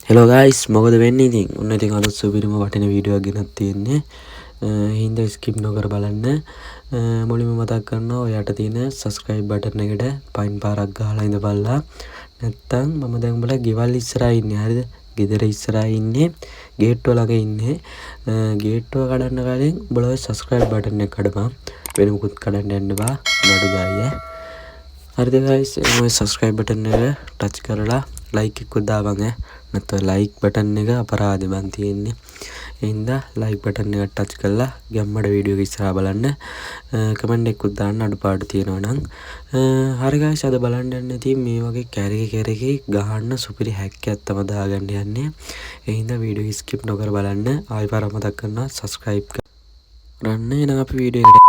Hello guys, මොකද වෙන්නේ ඉතින්? ඔන්න ඉතින් අලුත් සුපිරිම වටින වීඩියෝ එකක් ගෙනත් තියෙන්නේ. හින්දා ස්කිප් නොකර බලන්න. මුලින්ම මතක් කරනවා, ඔයාට තියෙන සබ්ස්ක්‍රයිබ් බටන් එකට පයින් පාරක් ගහලා ඉඳපල්ලා. නැත්තම් මම දැන් උඹලා ගෙවල් ඉස්සරහා ඉන්නේ, හරිද? ගෙදර ඉස්සරහා ඉන්නේ, ගේට්ටුව ළඟ ඉන්නේ. ගේට්ටුව කඩන්න කලින් උඹලා ඔය සබ්ස්ක්‍රයිබ් බටන් එක කඩපන්. වෙන මොකුත් කඩන්න යන්න එපා. නඩු දායි ඈ. හරිද ගයිස්? එහෙනම් ඔය සබ්ස්ක්‍රයිබ් බටන් එක ටච් කරලා ලයික් එකකුත් දාපන් ඈ. නැත්නම් ලයික් බටන් එක අපරාධෙ බං තියෙන්නේ. ඒ හින්දා ලයික් බටන් එක ටච් කරලා ගැම්මට වීඩියෝ එක ඉස්සරහා බලන්න. කමෙන්ට් එකකුත් දාන්න අඩුපාඩු තියෙනවා නම්. හරි ගයිස්, අද බලන්න යන්නේ ඉතින් මේ වගේ කැරකි කැරකි ගහන්න සුපිරි හැක් එකක් තමයි දාගන්න යන්නේ. ඒ හින්දා වීඩියෝ එක ස්කිප් නොකර බලන්න. ආයි පාරක් මතක් කරනවා, සබ්ස්ක්‍රයිබ් කරන්න. එහෙනම් අපි වීඩියෝ එකට.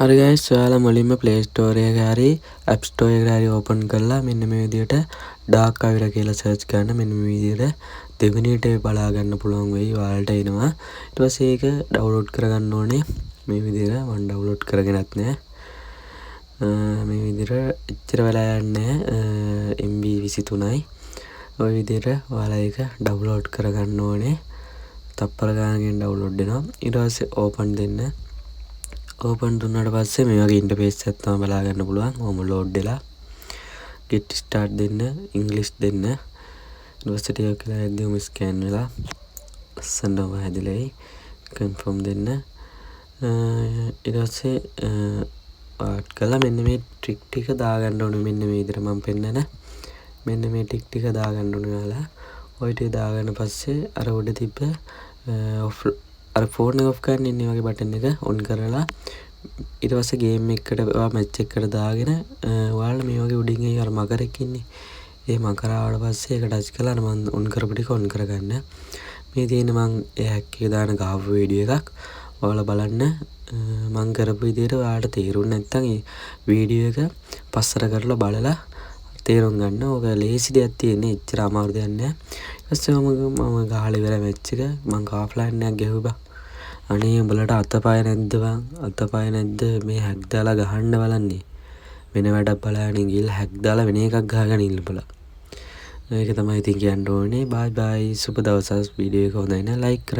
හරි ගයිස්, ඔයාලා මුලින්ම Play Store එක හරි App Store එකට හරි ඕපන් කරලා මෙන්න මේ විදිහට Dark Avira කියලා සර්ච් කරන්න. මෙන්න මේ විදිහට දෙවෙනියට බලා ගන්න පුළුවන් වෙයි, ඔයාලට එනවා. ඊට පස්සේ ඒක ඩවුන්ලෝඩ් කරගන්න ඕනේ. මේ විදිහට මම ඩවුන්ලෝඩ් කරගෙනත් නෑ. මේ විදිහට එච්චර වෙලා යන්නේ නෑ, MB 23යි. ඔය විදිහට ඔයාලා ඒක ඩවුන්ලෝඩ් කරගන්න ඕනේ. තප්පර ගානකින් ඩවුන්ලෝඩ් වෙනවා. ඊට පස්සේ ඕපන් දෙන්න. ඕපන් දුන්නාට පස්සේ මේ වගේ ඉන්ටර්ෆේස් එකක් තමයි බලා ගන්න පුළුවන්. ඔහොම ලෝඩ් වෙලා get start දෙන්න, ඉංග්‍රීසි දෙන්න. ඊට පස්සේ ටිකක් වෙලා යද්දි ඔහොම ස්කෑන් වෙලා ලස්සනටම හැදිලා එයි. කන්ෆර්ම් දෙන්න. ඊට පස්සේ ආඩ් කරලා මෙන්න මේ ට්‍රික් ටික දාගන්න ඕනේ. මෙන්න මේ විදිහට මම පෙන්නන මෙන්න මේ ටික් ටික දාගන්න ඕනේ ඔයාලා. ඔය ටික දාගන්න පස්සේ අර උඩ තිබ්බ ඔෆ්, අර ෆෝන් එක ඔෆ් කරන්න ඉන්නේ වගේ බටන් එක ඔන් කරලා, ඊට පස්සේ ගේම් එකකට ඔයා මැච් එකකට දාගෙන ඔයාලා මේ වගේ උඩින් ඒ අර මකරෙක් ඉන්නේ. ඒ මකර ආවට පස්සේ ඒක ටච් කරලා අර මං ඔන් කරපු ටික ඔන් කරගන්න. මේ තියෙන්නේ මං ඒ හැක් එක දාන ගහපු වීඩියෝ එකක්. ඔයාලා බලන්න මං කරපු විදියට. ඔයාලට තේරුම් නැත්නම් ඒ වීඩියෝ එක පස්සට කරලා බලලා තේරුම් ගන්න. ඕක ලේසි දෙයක් තියෙන්නේ, එච්චර අමාරු දෙයක් නෑ. ඊට පස්සේ මම ගහලා ඉවරයි මැච් එක. මං කාෆ්ලයින් එකක් ගැහුවා බං. අනේ උඹලට අතපය නැද්ද බං? අතපය නැද්ද මේ හැක් දාලා ගහන්න බලන්නේ? වෙන වැඩක් බලාගෙන ගිහලා හැක් දාලා වෙන එකක් ගහගෙන ඉන්න උඹලා. ඒක තමයි ඉතින් කියන්න ඕනේ. බයි බයි, සුබ දවසක්. වීඩියෝ එක හොඳයි නම් ලයික් කරන්න.